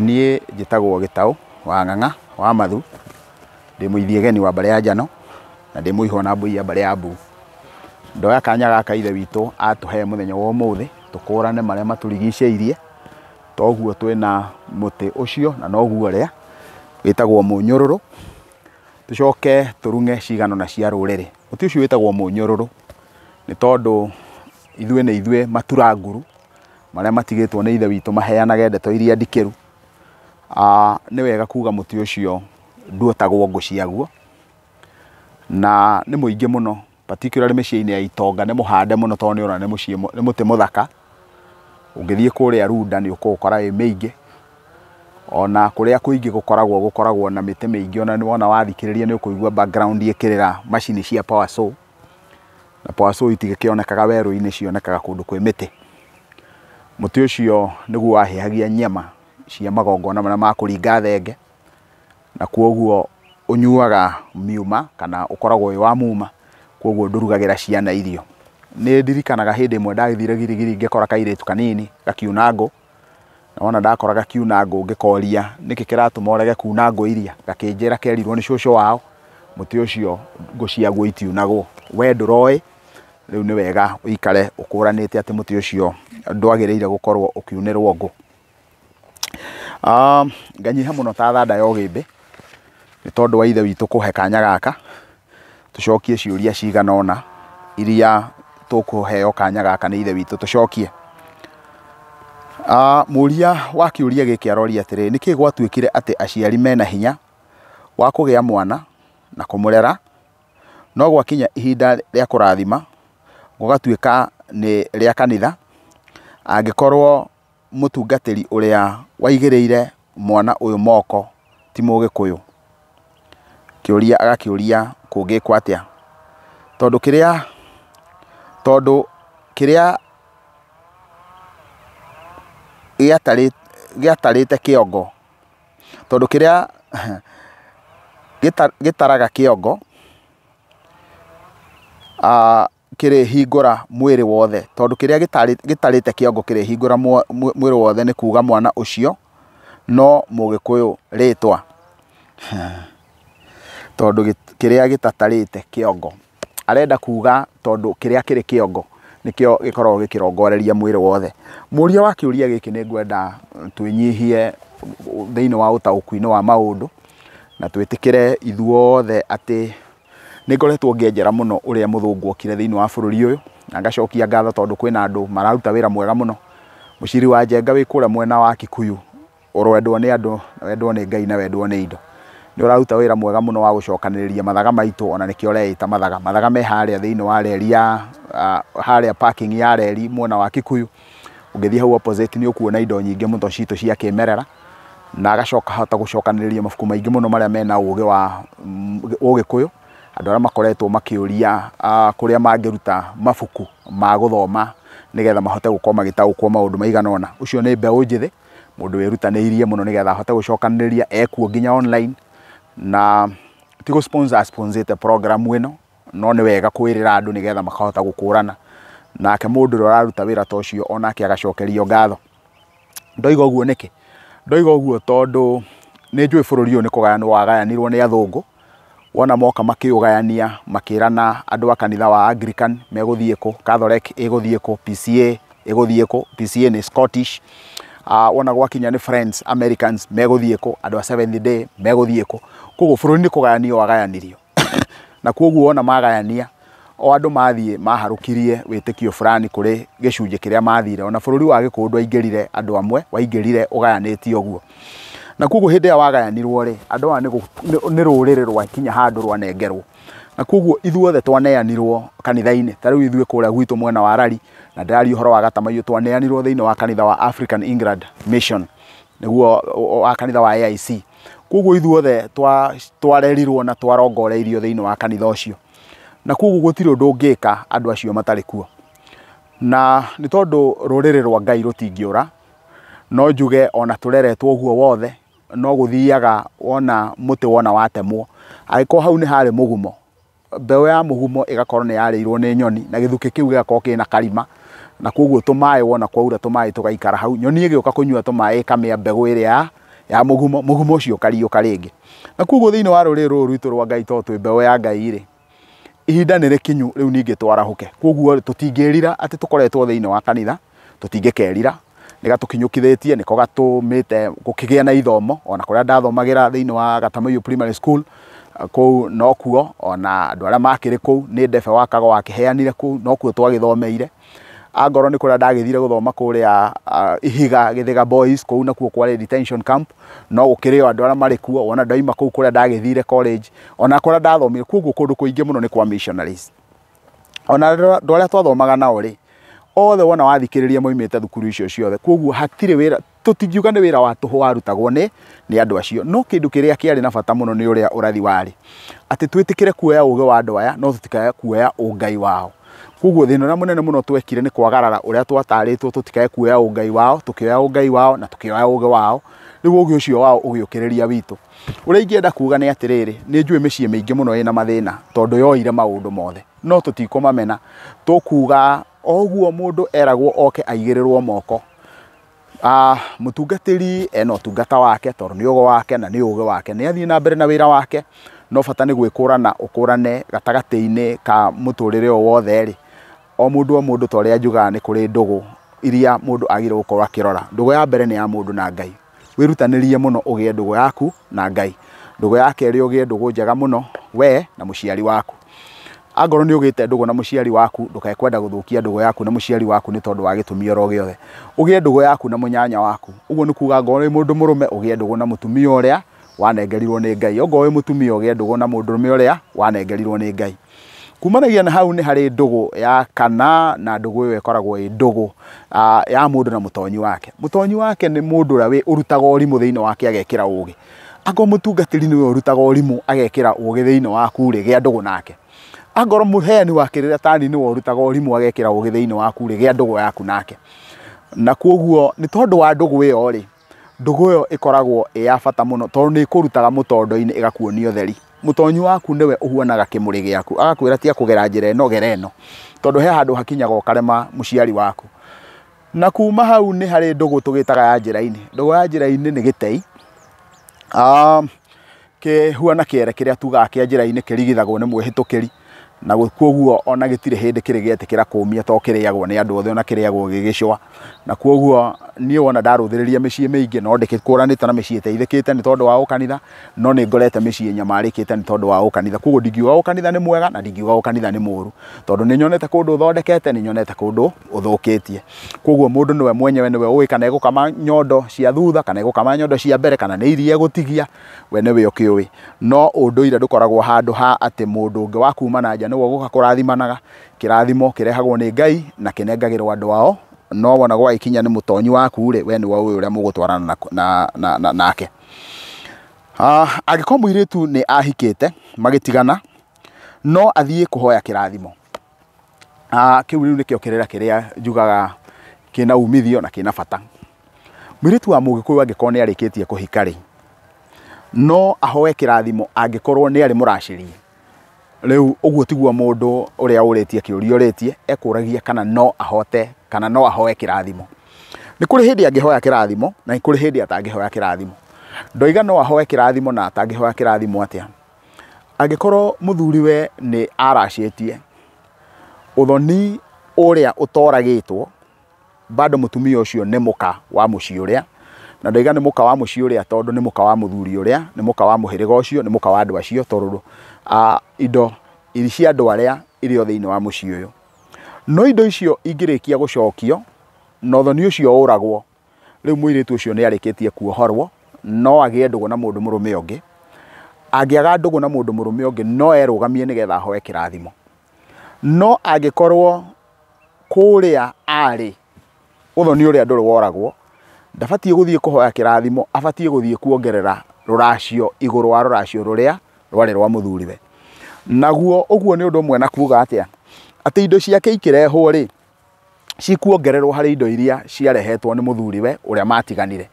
Niĩ njĩtagwo Gĩtaũ wa Ng'ang'a wa Mathu, ndĩ mũithiegeni wa mbarĩ ya Njano na ndĩ mũihwa na mbũi ya mbarĩ ya Mbu. Ndoya kanya gaka ithe witũ atũhe mũthenya wa ũmũthĩ tũkũrane marĩa matũrigicĩirie, toguo twĩna mũtĩ ũcio na noguo ũrĩa wĩtagwo mũnyũrũrũ, tũcoke tũrung'e cigana ũna cia rũrĩrĩ. Mũtĩ ũcio wĩtagwo mũnyũrũrũ nĩ tondũ ithuĩ nĩ ithuĩ maturanguru marĩa matigĩtwo nĩ ithe witũ maheanage ndeto iria ndikĩru. Nĩ wega kuga mũtĩ ũcio nduotagwo ngũ ciaguo na nĩ mũingĩ mũno, particularly mĩciĩ-inĩ ya itonga nĩ mũhande mũno tondũ nĩ ũrona nĩ mũtĩ mũthaka. Ũngĩthiĩ kũrĩa Runda nĩ ũkũũkora wĩ mĩingĩ, ona kũrĩa kũingĩ gũkoragwo na mĩtĩ mĩingĩ, ona wona wathikĩrĩria nĩ ũkũigua background ĩkĩrĩra macini cia power saw, na power saw itigĩkĩonekaga werũ-inĩ, cionekaga kũndũ kwĩ mĩtĩ. Mũtĩ ũcio nĩguo wahĩhagia nyama cia magongona marĩa ma kũringa thenge, na kwoguo ũnyuaga miuma kana ũkoragwo wĩ wa muma, kwoguo ndũrugagĩra ciana irio. Nĩ ndirikanaga hĩndĩ ĩmwe ndagĩthire Girigiri ngĩkora kairĩtu kanini gakiuna ngũ, na wona ndakora gakiuna ngũ ngĩkoria nĩkĩ kĩratũma ũrege kuna ngũ iria, gakĩnjĩra kerirwo nĩ cũcũ wao mũtĩ ũcio ngũ ciaguo itiunagwo. We ndũroĩ, rĩu nĩ wega ũikare ũkũranĩte atĩ mũtĩ ũcio ndwagĩrĩire gũkorwo ũkiunĩrwo ngũ. Nganyiha mũno ta thanda ya ũgĩmbĩ nĩ tondũ wa ithe witũ kũhe kanya gaka tũcokie ciũria cigana ũna iria tũkũheo kanya gaka nĩ ithe witũ tũcokie. Mũũria wa kĩũria gĩkĩ aroria atĩrĩ, nĩkĩ gwatuĩkire atĩ aciari mena hinya wa kũgĩa mwana na kũmũrera, no gwakinya ihinda rĩa kũrathima gũgatuĩka nĩ rĩa kanitha, angĩkorwo mũtungatĩri ũrĩa waigĩrĩire mwana ũyũ moko ti mũgĩkũyũ? Kĩũria agakĩũria kũngĩkwo atĩa, tondũ kĩrĩa gĩatarĩte kĩongo, tondũ kĩrĩa gĩtaraga kĩongo kĩrĩhingũra mwĩrĩ wothe, tondũ kĩrĩa gĩtarĩte kĩongo kĩrĩhingũra mwĩrĩ wothe, nĩ kuga mwana ũcio no mũgĩkũyũ rĩtwa, tondũ kĩrĩa gĩtatarĩte kĩongo. Arenda kuga tondũ kĩrĩa kĩrĩ kĩongo nĩkĩo gĩkoragwo gĩkĩrongoreria mwĩrĩ wothe. Mũũria wa kĩũria gĩkĩ nĩ ngwenda twĩnyihie thĩinĩ wa ũtaũku-inĩ wa maũndũ na twĩtĩkĩre ithuothe atĩ nĩ ngoretwo ngĩenjera mũno ũrĩa mũthũngũ okire thĩinĩ wa bũrũri ũyũ, na ngacokia ngatho tondũ kwĩna andũ mararuta wĩra mwega mũno. Mũciri wa Njenga wĩ kũrĩa mwena wa Kikuyu, ũrwendwo nĩ andũ, wendwo nĩ Ngai na wendwo nĩ indo. Nĩ ũraruta wĩra mwega mũno wa gũcokanĩrĩria mathaga maitũ, ona nĩkĩo ũreĩta mathaga. Mathaga me harĩa thĩinĩ wa reri ya harĩa parking ya reri mwena wa Kikuyu. Ũngĩthiĩ hau opposite nĩ ũkuona indo nyingĩ mũno citũ cia kĩmerera, na agacoka hota gũcokanĩrĩria mabuku maingĩ mũno marĩa mena ũgĩ wa ũgĩkũyũ. Andũ arĩa makoretwo makĩũria kũrĩa mangĩruta mabuku ma gũthoma nĩgetha mahote gũkorwo magĩtaũkwo maũndũ maigana ũna. Ũcio nĩ mbeũ njĩthĩ, mũndũ wĩrutanĩirie mũno nĩgetha ahote gũcokanĩrĩria, ekuo nginya online, na ti gũ sponsor sponsor program ĩno, no nĩ wega kwĩrĩra andũ nĩgetha makahota gũkũrana. Nake mũndũ ũrĩa ũraruta wĩra ta ũcio onake agacokerio ngatho. Ndoiga ũguo nĩkĩ? Ndoiga ũguo tondũ nĩ njũĩ bũrũri ũyũ nĩ kũgayanwo wagayanirwo nĩ athũngũ. Wona moka makĩũgayania makĩrana andũ a kanitha wa Anglican megũthiĩ kũ, Catholic ĩgũthiĩ kũ, PCA ĩgũthiĩ kũ, PCA nĩ Scottish. Wona gwakinya nĩ Friends Americans megũthiĩ kũ, andũ a Seventh Day megũthiĩ kũ. Koguo bũrũri nĩ kũgayanio wagayanirio. Na koguo wona magayania o andũ mathiĩ maharũkirie wĩtĩkio fulani kũrĩ gĩcunjĩ kĩrĩa mathire. Ona bũrũri wa Gĩkũyũ ndwaingĩrire andũ amwe, waingĩrire ũgayanĩtio ũguo. Na koguo hĩndĩ ĩrĩa wagayanirwo rĩ, andũ aya nĩ rũrĩrĩ rwakinya handũ rwanengerwo. Na koguo ithuothe twaneanirwo kanitha-inĩ. Ta rĩu ithuĩ kũrĩa gwitũ mwena wa Rari, na ndĩraria ũhoro wa Gatamaiyũ, twaneanirwo thĩinĩ wa kanitha wa African England Mission, nĩguo wa kanitha wa AIC. Koguo ithuothe twarerirwo na twarongoreirio thĩinĩ wa kanitha ũcio. Na koguo gũtirĩ ũndũ ũngĩka andũ acio matarĩ kuo. Na nĩ tondũ rũrĩrĩ rwa Ngai rũtingĩũra, no njuge ona tũreretwo ũguo wothe, no gũthiaga wona mũtĩ wona watemwo, angĩkorwo hau nĩ harĩ mũgumo, mbeũ ya mũgumo ĩgakorwo nĩ yarĩirwo nĩ nyoni, na gĩthukĩ kĩu gĩgakorwo kĩna karima, na koguo tũmaĩ wona kwaura tũmaĩ tũgaikara hau, nyoni ĩgĩũka kũnyua tũmaĩ ĩkamĩa mbegũ ĩrĩa Ya mũgumo, mũgumo ũcio ũkariũka rĩngĩ. Na koguo thĩinĩ wa rũrĩrĩ rũrũ rwitũ rwa Ngai, tondũ twĩ mbeũ ya Ngai rĩ, ihinda nĩ rĩkinyu rĩu ningĩ twarahũke. Koguo tũtingĩrira atĩ tũkoretwo thĩinĩ wa kanitha, tũtingĩkerira, nĩ gatũkinyũkithĩtie, nĩko gatũmĩte gũkĩgĩa na ithomo. Ona kũrĩa ndathomagĩra thĩinĩ wa Gatamaiyu Primary School, kũu nokuo, ona andũ arĩa makĩrĩ kũu nĩ ndebe wa Kago wakĩheanire kũu, nokuo twagĩthomeire. Angorwo nĩ kũrĩa ndagĩthire gũthoma kũrĩa Ihiga Gĩthĩga Boys, kũu nakuo kwarĩ detention camp, no gũkĩrĩ o andũ arĩa marĩ kuo. Ona ndaima kũu kũrĩa ndagĩthire college, ona kũrĩa ndathomire, koguo kũndũ kũingĩ mũno nĩ kwa missionaries. Ona andũ arĩa twathomaga nao rĩ, othe wona wathikĩrĩria moimĩte thukuru icio ciothe. Koguo hatirĩ wĩra, tũtingiuga nĩ wĩra wa tũhũ warutagwo nĩ andũ acio. No kĩndũ kĩrĩa kĩarĩ na bata mũno nĩ ũrĩa ũrathi warĩ, atĩ twĩtĩkĩre kuoya ũgĩ wa andũ aya, no tũtikae kuoya ũngai wao. Koguo thĩna ũrĩa mũnene mũno twekire nĩ kwagarara ũrĩa twatarĩtwo tũtikae kuoya ũngai wao, tũkĩoya ũngai wao na tũkĩoya ũgĩ wao. Rĩu ũgĩ ũcio wao ũgĩũkĩrĩria witũ. Ũrĩa ingĩenda kuga nĩ atĩrĩrĩ, nĩ njũĩ mĩciĩ mĩingĩ mũno ĩna mathĩna tondũ yoire maũndũ mothe, no tũtikũmamena. Tũkuga o ũguo mũndũ eragwo oke aigĩrĩrwo moko. Mũtungatĩri ena ũtungata wake, tondũ nĩ ũgo wake na nĩ ũgĩ wake, nĩ athiĩ na mbere na wĩra wake, no bata nĩ gwĩkũrana ũkũrane gatagatĩ-inĩ ka mũtũrĩre o wothe rĩ. O mũndũ o mũndũ, ta ũrĩa njugaga, nĩ kũrĩ ndũgũ iria mũndũ agĩrĩirwo gũkorwo akĩrora. Ndũgũ ya mbere nĩ ya mũndũ na Ngai. Wĩrutanĩrie mũno ũgĩe ndũgũ yaku na Ngai. Ndũgũ ya kerĩ, ũgĩe ndũgũ njega mũno we na mũciari waku. Angorwo nĩ ũgĩte ndũgũ na mũciari waku, ndũkae kwenda gũthũkia ndũgũ yaku na mũciari waku nĩ tondũ wa gĩtũmi oro gĩothe. Ũgĩe ndũgũ yaku na mũnyanya waku. Ũguo nĩ kuga angorwo wĩ mũndũ mũrũme, ũgĩe ndũgũ na mũtumia ũrĩa wanengerirwo nĩ Ngai. Ongorwo wĩ mũtumia, ũgĩe ndũgũ na mũndũrũme ũrĩa wanengerirwo nĩ Ngai. Kumanagia na hau nĩ harĩ ndũgũ ya kana, na ndũgũ ĩyo ĩkoragwo ĩ ndũgũ ya mũndũ na mũtonyi wake. Mũtonyi wake nĩ mũndũ ũrĩa ũrutaga ũrimũ thĩinĩ wake agekĩra ũgĩ. Angorwo mũtungatĩri nĩwe ũrutaga ũrimũ agekĩra ũgĩ thĩinĩ waku rĩ, gĩa ndũgũ nake. Angorwo mũheani wa kĩrĩra tani nĩwe ũrutaga ũrimũ agekĩra ũgĩ thĩinĩ waku rĩ, gĩa ndũgũ yaku nake. Na koguo nĩ tondũ wa ndũgũ ĩyo rĩ, ndũgũ ĩyo ĩkoragwo ĩ ya bata mũno, tondũ nĩ ĩkũrutaga mũtondo-inĩ ĩgakuonia ũtheri. Mũtonyi waku nĩwe ũhuanaga kĩmũrĩ gĩaku, agakwĩra tiga kũgera njĩra ĩno, gera ĩno, tondũ he handũ hakinyaga ũkarema mũciari waku. Na kuma hau nĩ harĩ ndũgũ tũgĩtaga ya njĩra-inĩ. Ndũgũ ya njĩra-inĩ nĩ gĩtei kĩhuana kĩere kĩrĩa tugaga kĩa njĩra-inĩ kĩrigithagwo nĩ mwĩhĩtũkĩri, na koguo ona gĩtirĩ hĩndĩ kĩrĩ gĩetĩkĩra kũmia, to kĩrĩagwo nĩ andũ othe, ona kĩrĩagwo gĩgĩcũa. Na koguo niĩ wona ndarũthĩrĩria mĩciĩ mĩingĩ, no ndĩkũranĩte na mĩciĩ ĩteithĩkĩte nĩ tondũ wa ũkanitha, no nĩ ngorete mĩciĩ nyamarĩkĩte nĩ tondũ wa ũkanitha. Koguo ndingiuga ũkanitha nĩ mwega na ndingiuga ũkanitha nĩ mũũru, tondũ nĩ nyonete kũndũ ũthondekete, nĩ nyonete kũndũ ũthũkĩtie. Koguo mũndũ nĩwe mwenyewe nĩwe ũĩ kana egũkama nyondo cia thutha, kana egũkama nyondo cia mbere, kana nĩ iria egũtigia, we nĩwe ũkĩũĩ. No ũndũire ndũkoragwo handũ ha atĩ mũndũ ũngĩ wa kuma na nja nĩwe ũgũka kũrathimanaga. Kĩrathimo kĩrehagwo nĩ Ngai na kĩnengagĩrwo andũ ao, no wona gwagĩkinya nĩ mũtonyi waku rĩ, we nĩwe ũĩ ũrĩa mũgũtwarana nake. Angĩkorwo mũirĩtu nĩ ahikĩte magĩtigana, no athiĩ kũhoya kĩrathimo. Kĩu rĩu nĩkĩo kĩrĩra kĩrĩa njugaga kĩna umithio na kĩna bata. Mũirĩtu wa mũgĩkũyũ angĩkorwo nĩ arĩkĩtie kũhika rĩ, no ahoe kĩrathimo angĩkorwo nĩ arĩ mũracĩrie. Rĩu ũguo tiguo mũndũ ũrĩa ũrĩtie kĩũria ũrĩtie ekũragia kana no ahote kana no ahoe kĩrathimo. Nĩ kũrĩ hĩndĩ angĩhoya kĩrathimo na nĩ kũrĩ hĩndĩ atangĩhoya kĩrathimo. Ndoiga no ahoe kĩrathimo na atangĩhoya kĩrathimo atĩa? Angĩkorwo mũthuriwe nĩ aracĩtie, ũthoni ũrĩa ũtoragĩtwo, bado mũtumia ũcio nĩ mũka wa mũciĩ ũrĩa. Na ndoiga nĩ mũka wa mũciĩ ũrĩa tondũ nĩ mũka wa mũthuri ũrĩa, nĩ mũka wa mũhĩrĩga ũcio, nĩ mũka wa andũ acio, tondũ indo cia andũ arĩa irĩ o thĩinĩ wa mũciĩ ũyũ. No indo icio ingĩrĩkia gũcokio na ũthoni ũcio ũragwo, rĩu mũirĩtu ũcio nĩ arĩkĩtie kuohorwo, no agĩe ndũgũ na mũndũ mũrũme ũngĩ. Angĩaga ndũgũ na mũndũ mũrũme ũngĩ, no erũgamie nĩgetha ahoe kĩrathimo. No angĩkorwo kũrĩa arĩ ũthoni ũrĩa ndũrĩ woragwo, ndabatiĩ gũthiĩ kũhoya kĩrathimo, abatiĩ gũthiĩ kuongerera rũracio igũrũ wa rũracio rũrĩa rwarĩ rwa mũthuriwe. Naguo ũguo nĩ ũndũ ũmwe na kuga atĩa, atĩ indo ciake ikĩrehwo rĩ, cikuongererwo harĩ indo iria ciarehetwo nĩ mũthuriwe ũrĩa matiganire.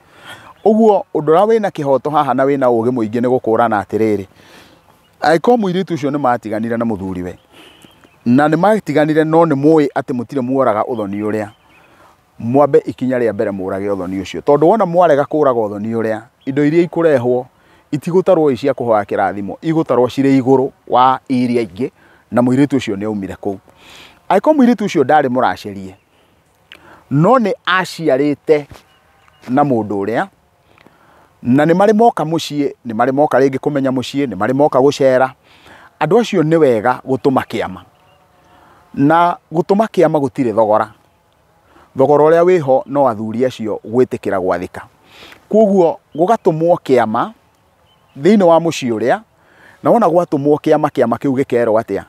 Ũguo ũndũ ũrĩa wĩna kĩhoto haha na wĩna ũgĩ mũingĩ nĩ gũkũrana atĩrĩrĩ, angĩkorwo mũirĩtu ũcio nĩ matiganire na mũthuriwe, na nĩ matiganire no nĩ mũĩ atĩ mũtirĩ muoraga ũthoni ũrĩa, mwambe ikinya rĩa mbere mũrage ũthoni ũcio. Tondũ wona mwarega kũraga ũthoni ũrĩa, indo iria ikũrehwo itigũtarwo cia kũhoya kĩrathimo, igũtarwo cirĩ igũrũ wa iria ingĩ, na mũirĩtu ũcio nĩ aumire kũu. Angĩkorwo mũirĩtu ũcio ndarĩ mũracĩrie, no nĩ aciarĩte na mũndũ ũrĩa, na nĩ marĩ moka mũciĩ, nĩ marĩ moka rĩngĩ kũmenya mũciĩ, nĩ marĩ moka gũcera, andũ acio nĩ wega gũtũma kĩama. Na gũtũma kĩama gũtirĩ thogora. Thogora ũrĩa wĩho no athuri acio gwĩtĩkĩra gwathĩka. Koguo gũgatũmwo kĩama thĩinĩ wa mũciĩ ũrĩa, na wona gwatũmwo kĩama, kĩama kĩu gĩkerwo atĩa?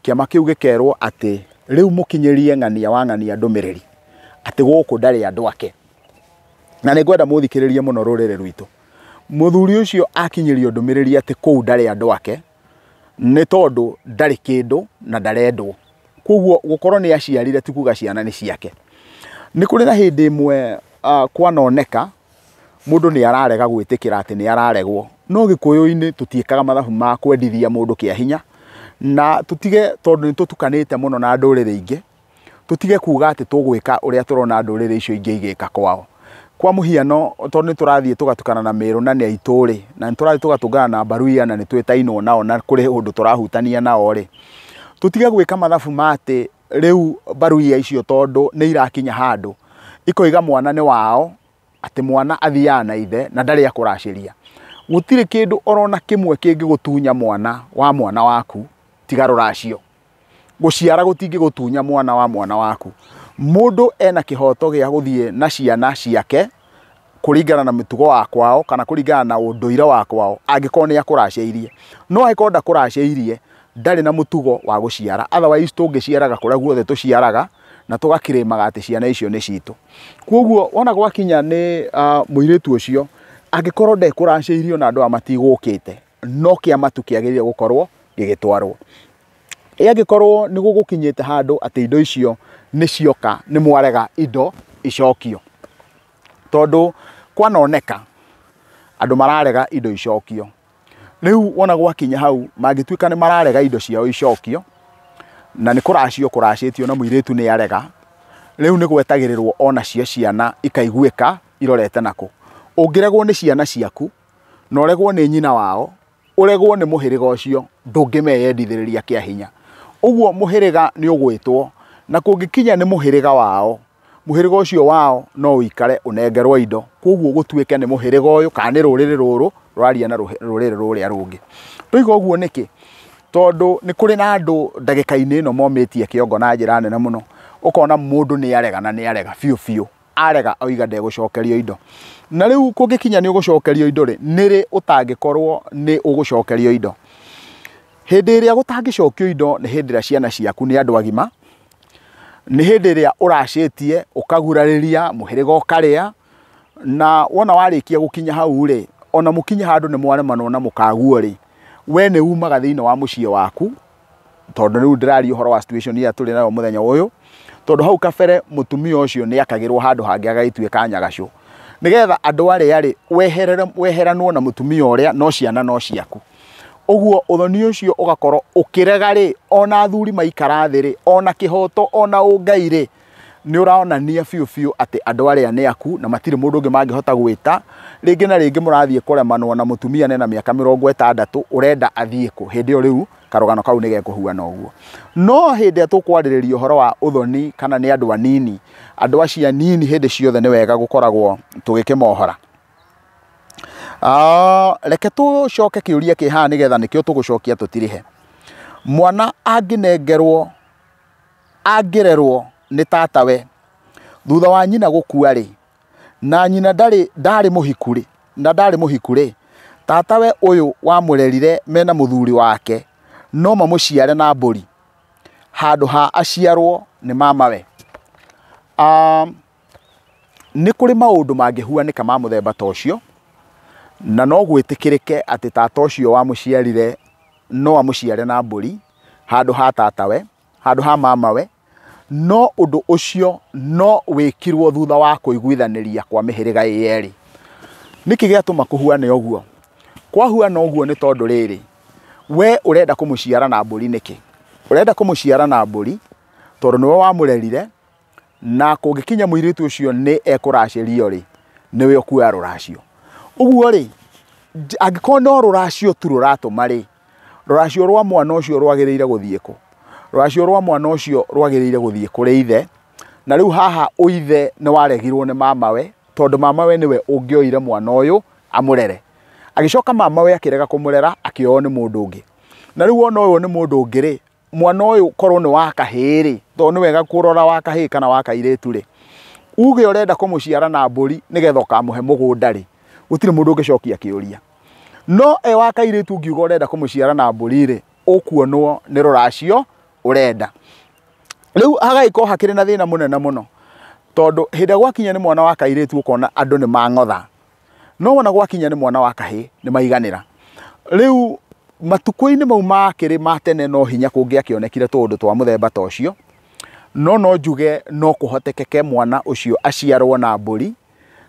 Kĩama kĩu gĩkerwo atĩ rĩu mũkinyĩrie ng'ania wa ng'ania ndũmĩrĩri atĩ gũkũ ndarĩ andũ ake. Na nĩ ngwenda mũthikĩrĩrie mũno rũrĩrĩ rwitũ. Mũthuri ũcio akinyĩrio ndũmĩrĩri atĩ kũu ndarĩ andũ ake nĩ tondũ ndarĩ kĩndũ na ndarendwo. Koguo gũkorwo nĩ aciarire ti kuga ciana nĩ ciake. Nĩ kũrĩ na hĩndĩ ĩmwe kwanoneka mũndũ nĩ ararega gwĩtĩkĩra atĩ nĩ araregwo. No Gĩkũyũ-inĩ tũtiĩkaga mathabu ma kwendithia mũndũ kĩa hinya, na tũtige, tondũ nĩ tũtukanĩte mũno na ndũrĩrĩ ingĩ, tũtige kuga atĩ tũgwĩka ũrĩa tũrona ndũrĩrĩ icio ingĩ igĩka kwao. Kwa mũhiano, tondũ nĩ tũrathiĩ tũgatukana na Mĩrũ na nĩ aitũ rĩ, na nĩ tũrathiĩ tũgatũngana na Mbaruia na nĩ twĩtainwo nao na kũrĩ ũndũ tũrahutania nao rĩ, tũtige gwĩka mathabu ma atĩ rĩu Mbaruia icio tondũ nĩ irakinya handũ ikoiga mwana nĩ wao, atĩ mwana athiaga na ithe na ndarĩ akũracĩria. Gũtirĩ kĩndũ orona kĩmwe kĩngĩgũtunya mwana wa mwana waku tiga rũracio. Gũciara gũtingĩgũtunya mwana wa mwana waku. Mũndũ ena kĩhoto gĩa gũthiĩ na ciana ciake kũringana na mĩtugo wa kwao kana kũringana na ũndũire wa kwao, angĩkorwo nĩ akũracĩirie. No angĩkorwo ndakũracĩirie, ndarĩ na mũtugo wa gũciara. Otherwise tũngĩciaraga kũrĩa guothe tũciaraga na tũgakĩrĩmaga atĩ ciana icio nĩ citũ. Koguo wona gwakinya nĩ mũirĩtu ũcio, angĩkorwo ndekũracĩirio na andũ aya matigũkĩte, no kĩama tu kĩagĩrĩire gũkorwo gĩgĩtwarwo. Ĩ angĩkorwo nĩ gũgũkinyĩte handũ atĩ indo icio nĩ cioka, nĩ mwarega indo icokio, tondũ kwanoneka andũ mararega indo icokio. Rĩu wona gwakinya hau, mangĩtuĩka nĩ mararega indo ciao icokio, na nĩ kũracio kũracĩtio na mũirĩtu nĩ arega, rĩu nĩ gwetagĩrĩrwo ona cio ciana ikaiguĩka irorete nakũ. Ũngĩregwo nĩ ciana ciaku, na ũregwo nĩ nyina wao, ũregwo nĩ mũhĩrĩga ũcio, ndũngĩmeyendithĩrĩria kĩa hinya. Ũguo mũhĩrĩga nĩ ũgwĩtwo, na kũngĩkinya nĩ mũhĩrĩga wao, mũhĩrĩga ũcio wao no ũikare ũnengerwo indo. Koguo gũtuĩke nĩ mũhĩrĩga ũyũ kana nĩ rũrĩrĩ rũrũ rũraria na rũrĩrĩ rũrĩa rũngĩ. Tũiga ũguo nĩkĩ? Tondũ nĩ kũrĩ na andũ ndagĩka-inĩ ĩno momĩtie kĩongo na njĩra nene mũno. Ũkona mũndũ nĩ arega na nĩ arega biũ biũ, arega oiga ndegũcokerio indo. Na rĩu kũngĩkinya nĩ ũgũcokerio indo rĩ, nĩ rĩ ũtangĩkorwo nĩ ũgũcokerio indo? Hĩndĩ ĩrĩa gũtangĩcokio indo nĩ hĩndĩ ĩrĩa ciana ciaku nĩ andũ agima, nĩ hĩndĩ ĩrĩa ũracĩtie ũkagurarĩria mũhĩrĩga ũkarĩa, na wona warĩkia gũkinya hau rĩ, ona mũkinye handũ nĩ mwaremanwo na mũkaguo rĩ, we nĩ umaga thĩinĩ wa mũciĩ waku, tondũ rĩu ndĩraria ũhoro wa situation ĩrĩa tũrĩ nayo mũthenya ũyũ, tondũ hau kabere mũtumia ũcio nĩ akagĩrwo handũ hangĩ agagĩtuĩka nyagacũ, nĩgetha andũ arĩa rĩ weheranwo na mũtumia ũrĩa, no ciana no ciaku. Ũguo ũthoni ũcio ũgakorwo ũkĩrega rĩ, ona athuri maikara thĩ rĩ, ona kĩhoto ona ũngai rĩ, nĩ ũronania biũ biũ atĩ andũ arĩa nĩ aku na matirĩ mũndũ ũngĩ mangĩhota gwĩta. Rĩngĩ na rĩngĩ mũrathiĩ kũremanwo na mũtumia nena mĩaka 60 ũrenda athiĩ kũ, hĩndĩ ĩyo rĩu karũgano kau nĩ gekũhuana ũguo. No hĩndĩ ĩrĩa tũkwarĩrĩria ũhoro wa ũthoni kana nĩ andũ anini, andũ acio anini hĩndĩ ciothe nĩ wega gũkoragwo tũgĩkĩmohora. Reke tũcoke kĩũria kĩ haha nĩgetha nĩkĩo tũgũcokia tũtirĩhe. Mwana angĩnengerwo, angĩrerwo nĩ tatawe thutha wa nyina gũkua rĩ, na nyina ndarĩ mũhiku rĩ, na ndarĩ mũhiku rĩ, tatawe ũyũ wamũrerire mena mũthuri wake no mamũciare na mbũri handũ ha aciarwo nĩ mamawe. Nĩ kũrĩ maũndũ mangĩhuanĩka ma mũthemba ta ũcio, na no gwĩtĩkĩrĩke atĩ tata ũcio wamũciarire no amũciare na mbũri handũ ha tatawe, handũ ha mamawe, no ũndũ ũcio no wĩkirwo thutha wa kũiguithanĩria kwa mĩhĩrĩga ĩ yerĩ. Nĩkĩ gĩatũma kũhuane ũguo? Kwahuana ũguo nĩ tondũ rĩrĩ, we ũrenda kũmũciara na mbũri nĩkĩ? Ũrenda kũmũciara na mbũri tondũ nĩwe wamũrerire, na kũngĩkinya mũirĩtu ũcio nĩ ekũracĩrio rĩ, nĩwe ũkuoya rũracio. Ũguo rĩ, angĩkorwo no rũracio tu rũratũma rĩ, rũracio rwa mwana ũcio rwagĩrĩire gũthiĩ kũ? Rũracio rwa mwana ũcio rwagĩrĩire gũthiĩ kũrĩ ithe, na rĩu haha ũithe nĩ waregirwo nĩ mamawe, tondũ mamawe nĩwe ũngĩoire mwana ũyũ amũrere. Agĩcoka mamawe akĩrega kũmũrera, akĩoywo nĩ mũndũ ũngĩ. Na rĩu wona ũyũ nĩ mũndũ ũngĩ rĩ, mwana ũyũ korwo nĩ wa kahĩĩ rĩ, tondũ nĩ wega kũrora wa kahĩĩ kana wa kairĩtu rĩ, uge ũrenda kũmũciara na mbũri nĩgetha ũkamũhe mũgũnda rĩ, gũtirĩ mũndũ ũngĩcokia kĩũria. No e wa kairĩtu ũngiuga ũrenda kũmũciara na mbũri rĩ, ũkuonwo nĩ rũracio ũrenda. Rĩu hagagĩkorwo hakĩrĩ na thĩna mũnene mũno, tondũ hĩndĩ ĩrĩa gwakinya nĩ mwana wa kairĩtu ũkona andũ nĩ mang'otha, no wona gwakinya nĩ mwana wa kahĩĩ nĩ maiganĩra. Rĩu matukũ-inĩ mau makĩrĩ ma tene no hinya kũngĩakĩonekire tũũndũ twa mũthemba ta ũcio, no no njuge no kũhotekeke mwana ũcio aciarwo na mbũri,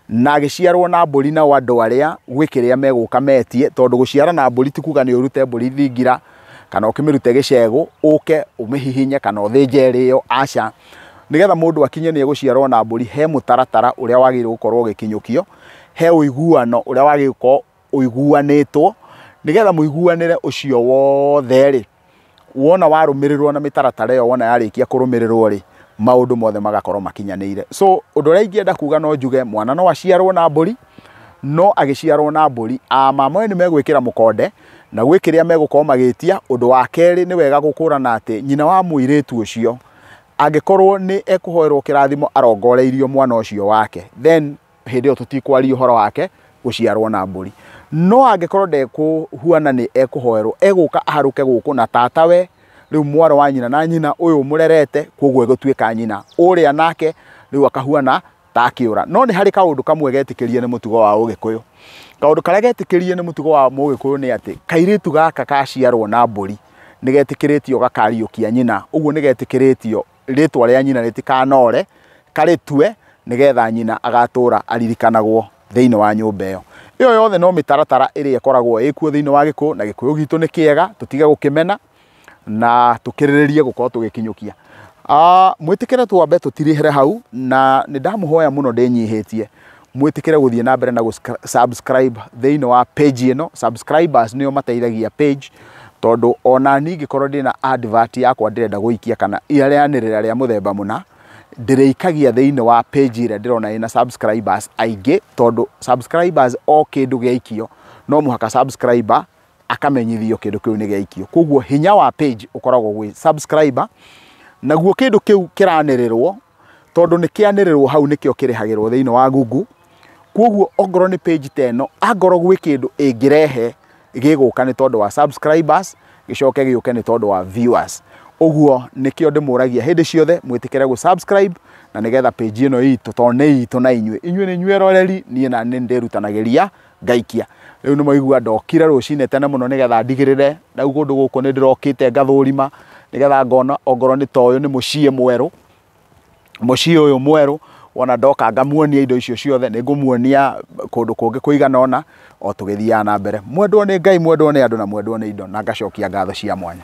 na agĩciarwo na mbũri nao andũ arĩa gwĩ kĩrĩa megũka metie, tondũ gũciara na mbũri ti kuga nĩ ũrute mbũri thingira kana ũkĩmĩrute gĩcegũ ũke ũmĩhihinye kana ũthĩnje ĩrĩo, aca. Nĩgetha mũndũ akinye nĩ egũciarwo na mbũri, he mũtaratara ũrĩa wagĩrĩirwo gũkorwo ũgĩkinyũkio, he ũiguano ũrĩa wagĩrĩirwo gũkorwo ũiguanĩtwo, nĩgetha mũiguanĩre ũcio wothe rĩ, wona warũmĩrĩrwo na mĩtaratara ĩyo, wona yarĩkia kũrũmĩrĩrwo rĩ, maũndũ mothe magakorwo makinyanĩire. So ũndũ ũrĩa ingĩenda kuga no njuge mwana no aciarwo na mbũri, no agĩciarwo na mbũri, mama we nĩ megwĩkĩra mũkonde na gwĩ kĩrĩa megũkorwo magĩtia. Ũndũ wa kerĩ nĩ wega gũkũrana atĩ nyina wa mũirĩtu ũcio angĩkorwo nĩ ekũhoerwo kĩrathimo arongoreirio mwana ũcio wake, then hĩndĩ ĩyo tũtikwaria ũhoro wake gũciarwo na mbũri. No angĩkorwo ndekũhuana nĩ ekũhoerwo, egũka aharũke gũkũ na tatawe, rĩu mwarĩ wa nyina na nyina ũyũ ũmũrerete, koguo egũtuĩka nyina ũrĩa nake rĩu akahuana ta akĩũra. No nĩ harĩ kaũndũ kamwe getĩkĩrie nĩ mũtugo wa Ũgĩkũyũ. Kaũndũ karĩa getĩkĩrie nĩ mũtugo wa Mũgĩkũyũ nĩ atĩ kairĩtu gaka gaciarwo na mbũri nĩ getĩkĩrĩtio gakariũkia nyina, ũguo nĩ getĩkĩrĩtio rĩtwa rĩa nyina rĩtikanore, karĩtue nĩgetha nyina agatũra aririkanagwo thĩinĩ wa nyũmba ĩyo. Ĩyo yothe no mĩtaratara ĩrĩa ĩkoragwo ĩkuo thĩinĩ wa Gĩkũyũ, na Gĩkũyũ gitũ nĩ kĩega, tũtige gũkĩmena na tũkĩrĩrĩrie gũkorwo tũgĩkinyũkia. Mwĩtĩkĩre twambe tũtirĩhere hau, na nĩ ndamũhoya mũno ndĩnyihĩtie mwĩtĩkĩre gũthiĩ na mbere na gũ subscribe thĩinĩ wa page ĩno. Subscribers nĩo mateithagia page, tondũ ona niĩ ingĩkorwo ndĩna advert yakwa ndĩrenda gũikia kana irĩanĩrĩra rĩa mũthemba mũna, ndĩrĩikagia thĩinĩ wa page ĩrĩa ndĩrona ĩna subscribers aingĩ, tondũ subscribers o kĩndũ gĩaikio no mũhaka subscriber akamenyithio kĩndũ kĩu nĩ gĩaikio. Koguo hinya wa page ũkoragwo gwĩ subscriber, naguo kĩndũ kĩu kĩranĩrĩrwo, tondũ nĩ kĩanĩrĩrwo hau nĩkĩo kĩrĩhagĩrwo thĩinĩ wa Google. Koguo ongorwo nĩ page ta ĩno, angorwo gwĩ kĩndũ ĩngĩrehe gĩgũka nĩ tondũ wa subscribers, gĩcoke gĩũke nĩ tondũ wa viewers. Ũguo nĩkĩo ndĩmũragia hĩndĩ ciothe mwĩtĩkĩre gũ subscribe, na nĩgetha page ĩno itũ, tondũ nĩ itũ na inyuĩ, inyuĩ nĩ inyuĩ eroreri, niĩ na nĩ ndĩrutanagĩria ngaikia. Rĩu nĩ mwaigua ndokire rũcinĩ tene mũno nĩgetha ndigĩrĩre rĩu kũndũ gũkũ nĩ ndĩrokĩte ngathũrima, nĩgetha ngona ongorwo nĩ ta ũyũ nĩ mũciĩ mwerũ, mũciĩ ũyũ mwerũ, wona ndoka ngamuonia indo icio ciothe, nĩ ngũmuonia kũndũ kũngĩ kũigana ũna o tũgĩthiaga na mbere. Mwendwo nĩ Ngai, mwendwo nĩ andũ na mwendwo nĩ indo, na ngacokia ngatho cia mwanya.